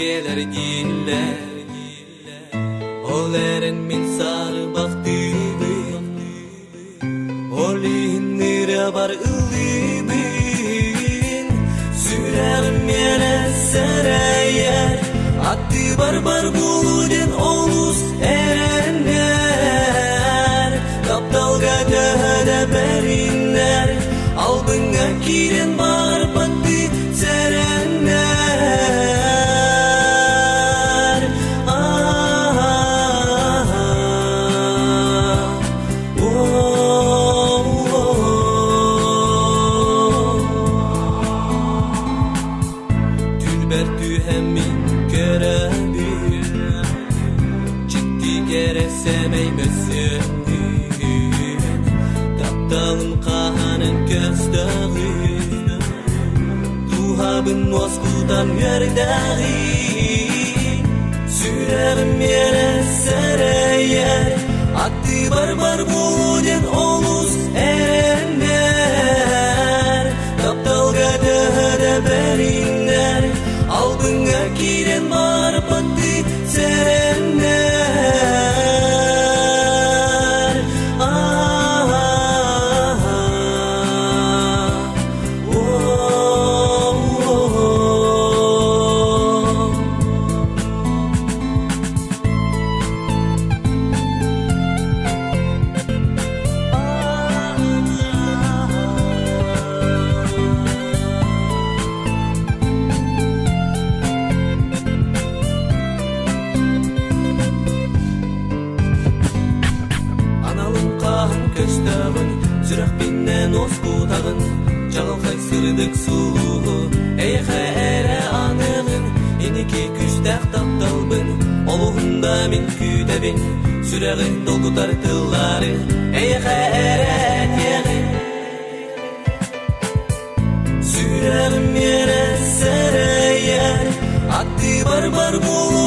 кэлэр дииллэр. Ол эрэн мин саарбахтыыбын, ол иһин ырыабар ыллыыбын. Сүрэҕим миэнэ сэрэйэр, аттыбар бар буолуу диэн олус эрэнэр. Тапталга төһө да бэриннэр, албыҥҥа киирэн барбаттыы сэрэнэр. Түлбэр түһэммин көрөбүн, Дьикти кэрэ сэмэй мөссүөнүн, Тапталым хаһанын көстөҕүн, Дууһабын уоскутан үөрдэҕин. Сүрэҕим миэнэ сэрэйэр, Аттыбар бар буолуо диэн олус эрэнэр. Тапталга төһө да бэриннэр, Албыҥҥа киирэн барбаттыы сэрэнэр. Аналым хаһан көстөҕүн, сүрэхпинэн уоскутаҕын, чаҕылхай сырдык сулуһу эйиэхэ эрэ аныаҕын, инники күүстээх тапталбын олуһун да мин күүтэбин, сүрэҕин долгутар тыллары эйиэхэ эрэ этиэҕин. Сүрэҕим миэрэ сэрэйэр, аттыбар бар буолуо.